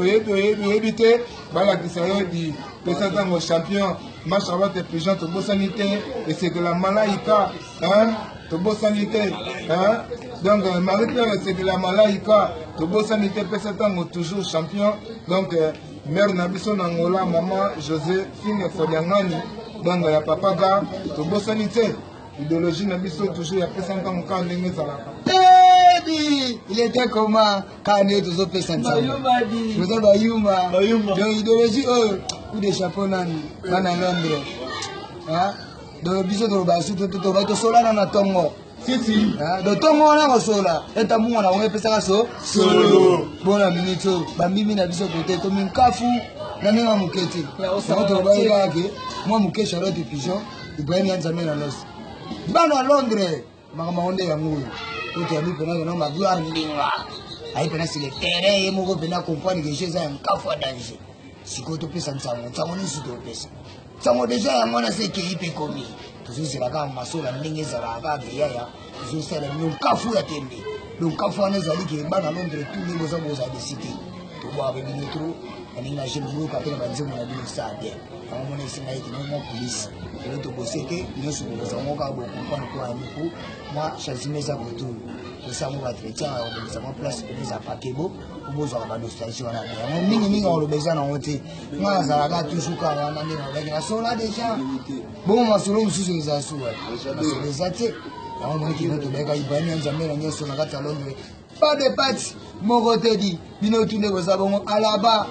Oyebi oyebi oyebi te, balakisa yo di pesa ntango champion ma Charlotte Pigeon, tobosani te esekela malaika, hein? Tobosani te, hein? Donc Marie Claire esekela malaika, tobosani te pesa ntango toujours champion. Donc mère na biso na Angola, maman Joséphine Fodiangani, donc ya papa ga, tobosani te idéologie na biso toujours ya pesa ntango kaka ndenge ezalaka. Baby, il était comment kaka nde tozopesa nsango toza bayuma. Donc idéologie oyo, coup de chapeau nani bana Londres. Donc biso toloba su toba tosolana na ntongo. Sisi. Donc ntongo wana kosola eta munga na bango epesaka so solo bona minute oyo bambimi na biso kote tomi nkafu na ndenge ya moke te. Yango toloba ye kaka ke mwa moke Charlotte Pigeon Ibrahim ya Nzambe na losi bana Londres, makambo yango nde yango oyo po toyambi mpena kena Magloire Ndinga aye mpena sur le terrain ye moko mpena comprendre que jeu eza ya nkafu ya danger. Sikoyo topesa nsango, nsango nyonso topesa nsango deja yango wana se ekei mpe ekomi, tozozela kaka masola ndenge ezalaka kaka keyaya tozosala bino nkafu ya tembe. Donc nkafu wana ezali ke bana Londres tout nde boza bozala desi te, tobwaka mpe bino trop na ndenge na jeune boyoka mpe na banzembo na bino esala bien. Yango mona esenga ete no mwa polise lelo tobose te nyonso bokozwa ngo kaka bocomprendre mpo ya moko mwa changement eza koto tosala ngo baentretien ya kobongisa mwa place pene eza pakebo po bozwaka banostalgie wana. Be yango mingimingi akoloba eza nango te, nga nazalaka toujours kaka wana nde nalobaki nasola deja bongo masolo mosusu eza suwa masolo eza te. Yango moni kino tobayaka Ibrahim ya Nzambe na nyonso na kati ya Londres, pas de pati moko te di bino tunde boza bongo alaba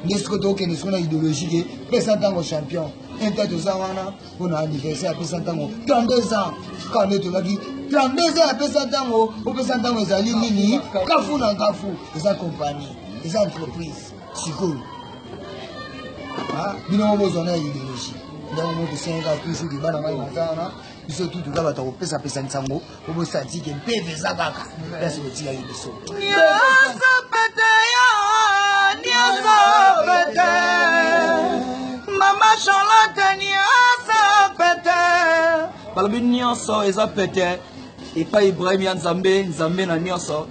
nde sikoyo tokokende sikoyo na idéologie ke pesa ntango champion inte toza wana mpona anniversaire apesa ntango 32 ans kaka nde tolobaki 32 ans apesa ntango opesa ntango ezali nini kafu na nkafu eza compagnie eza entreprise. Sikoyo bino mo bozwa na idéologie ndenge mo tosengaka toujours ke bana mai baza wana biso tu toza bato ya kopesapesa nsango po bosanti ke mpeve eza kaka place botikaki biso. Nyonso pete yo, nyonso pete. Mama Charlotte, nyonso pete. Balobi nyonso eza pete epai Ibrahim ya Nzambe, Nzambe na nyonso.